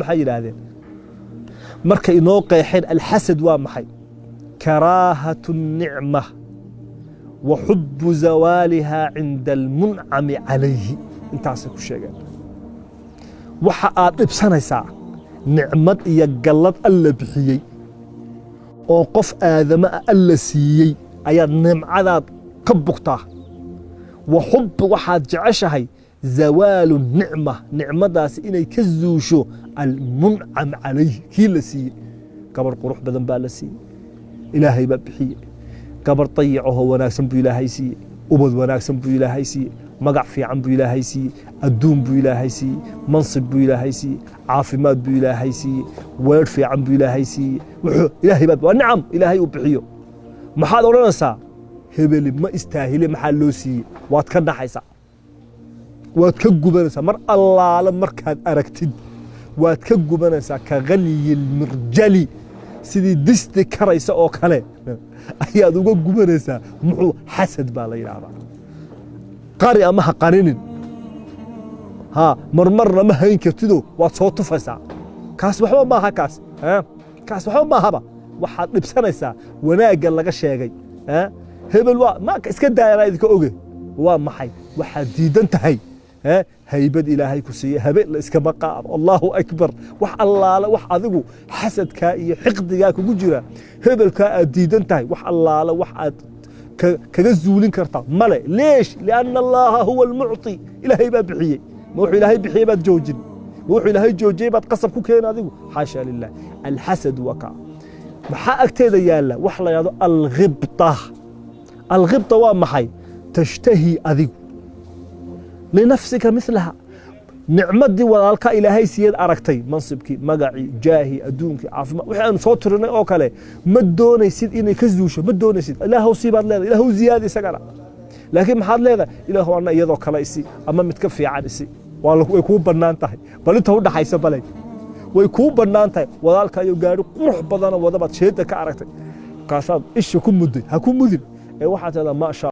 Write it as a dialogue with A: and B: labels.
A: Maxay yidhaahdeen markay inoo qeexeen alxasad waa maxay? Karaahatu الnicma wa xubu zawaaliha cinda almuncami calayhi. Intaasay ku sheegeen. Waxa aad dhibsanaysaa nicmad iyo gallad Alla bixiyey oo qof aadama ah Alla siiyey ayaad nimcadaad ka bugtaa. Wa xub, waxaad jeceshahay, zawaalu nicma, nicmadaasi inay ka zuusho, almuncam calayhi, kii la siiyey. Gabar qurux badan baa la siiyey, Ilaahay baa bixiyey. Gabar dayacahoo wanaagsan buu Ilaahay siiyey. Ubad wanaagsan buu Ilaahay siiyey. Magac fiican buu Ilaahay siiyey. Adduun buu Ilaahay siiyey. Mansib buu Ilaahay siiyey. Caafimaad buu Ilaahay siiyey. Weedh fiican buu Ilaahay siiyey. Wuxuu Ilaahay baa waa nicam Ilaahay uu bixiyo. Maxaad odhanaysaa? Hebeli ma istaahile, maxaa loo siiyey? Waad ka naxaysaa, waad ka gubanaysaa. Mar allaale markaad aragtid waad ka gubanaysaa. Ka ghalyi lmirjali, sidii disti karaysa oo kale ayaad uga gubanaysaa. Muxuu xasad baa la yidhaahdaa? Qari ama ha qarinin, ha marmarna ma hayn kartido, waad soo tufaysaa. Kaas waxba maaha, kaas waxba maahaba. Waxaad dhibsanaysaa wanaagga laga sheegay hebel. Waa ma iska daayana idinka oge. Waa maxay? Waxaad diidan tahay haybad Ilaahay ku siiyey. Habeen la iskama qaado. Allahu akbar! Wax allaale wax adigu xasadkaa iyo xiqdigaa kugu jira, hebelkaa aad diidan tahay, wax allaale wax aad kaga zuulin kartaa male. Leesh? Lianna Allaha huwa almucطi. Ilaahay baa bixiyey. Ma wuxuu Ilaahay bixiyey baad joojin? Ma wuxuu Ilaahay joojiyey baad qasab ku keena adigu? Xaasha lilah. Alxasad waa kaa. Maxaa agteeda yaalla? Wax la yidhahdo alghibta. Alghibta waa maxay? Tashtahi adigu linafsika milaha. Nicmadii walaalka Ilaahay siyeed aragtay, mansibkii, magacii, jaahii, adduunkii, caafimaad, wixii aanu soo tirinay oo kale, ma doonaysid inay ka zuusho. Ma doonaysid. Ilaahow sii baad leedahay, Ilaahow ziyaadi isagana. Laakiin maxaad leedahay? Ilaahow anna iyadoo kale isi ama mid ka fiican isi. Way kuu bannaan tahay. Bal inta u dhaxaysa balay way kuu bannaan tahay. Walaalka ayuu gaari qurux badana wadabaad sheeda ka aragtay, kaasaad isha ku mudday. Ha ku mudin ee waxaad tahdaa maasha